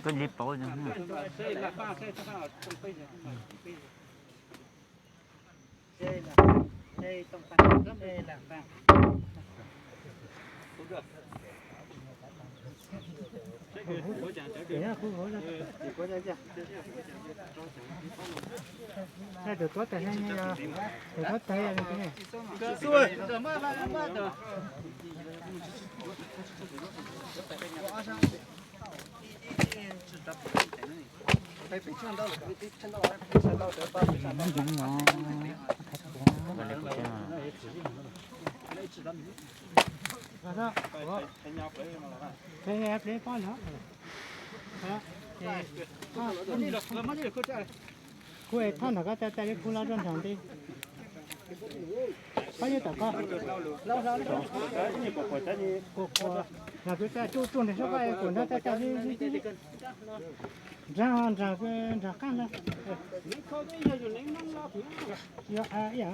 Koj li pauv. Kuv es thaj nram koj txaj txaj li kuv los rau nram ntej. Pab nyob tom koj. Kuv kuv nram kwv txaj tsuj tsuj nreg sab koj es kuv nrog txaj txaj li li li. Nrag nrag nrag qaj ntag. Yog ib yam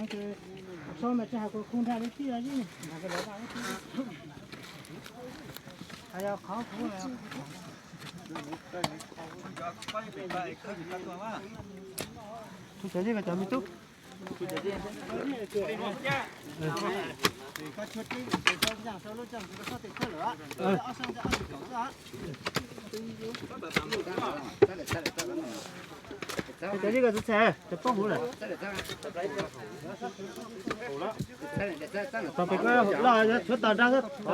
sab mas tsis hais kuv khu nrag li tij li nrag koj lawv vaj ib tij. Hais yog qhov kuv Tus cov yeej cov me tub. Tus cov yeej cov txhais, cov poob huv lawm. Tos pem koj los tshuav tos nrag xwb.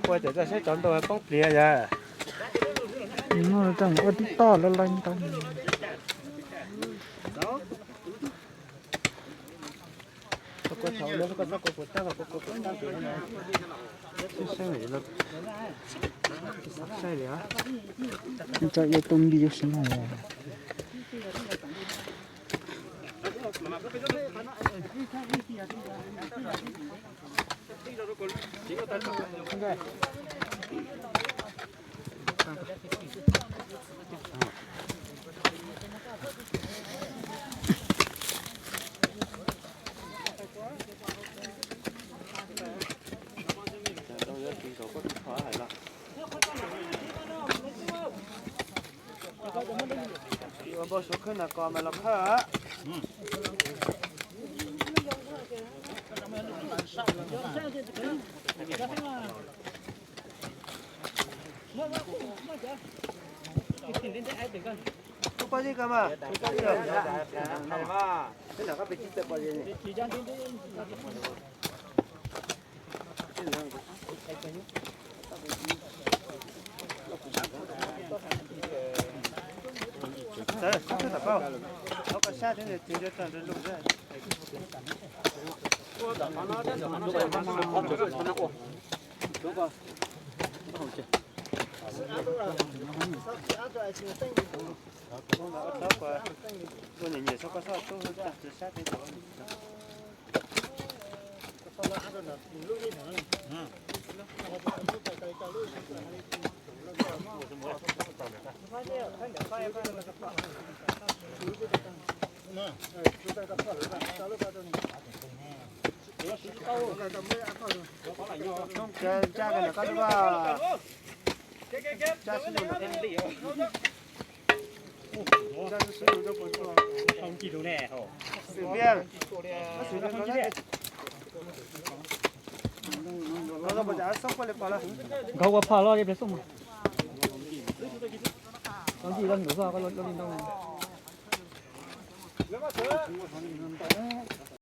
Ua cov txaj saib cov ntau poob pliav yom. Ua tib toj laj laj ntau. Saib li, ntsa ua tus npi yuav si no. Ua npau suav khawb nas kos mas los khawb. Kuv poj zeb ko mas, kuv poj zeb ko. Teb nram qab peb tsis tawm poj zeb ne. Txawm koj thawj tom koj, koj sab thiab nws tsis nco txog nrog lus. Ua nyiam nyiam txhob koj txhob tub tag tsis sab thiab. Ntsa koj ntawm koj lub, ntsa xwb. Ntsa xwb xwb rau puas tsuaj. Xwm tiag, xwm tiag no. Nkawd ua phom los li pliag xwb mas. Koj ntxim los nkaus xwb, koj los li ntau.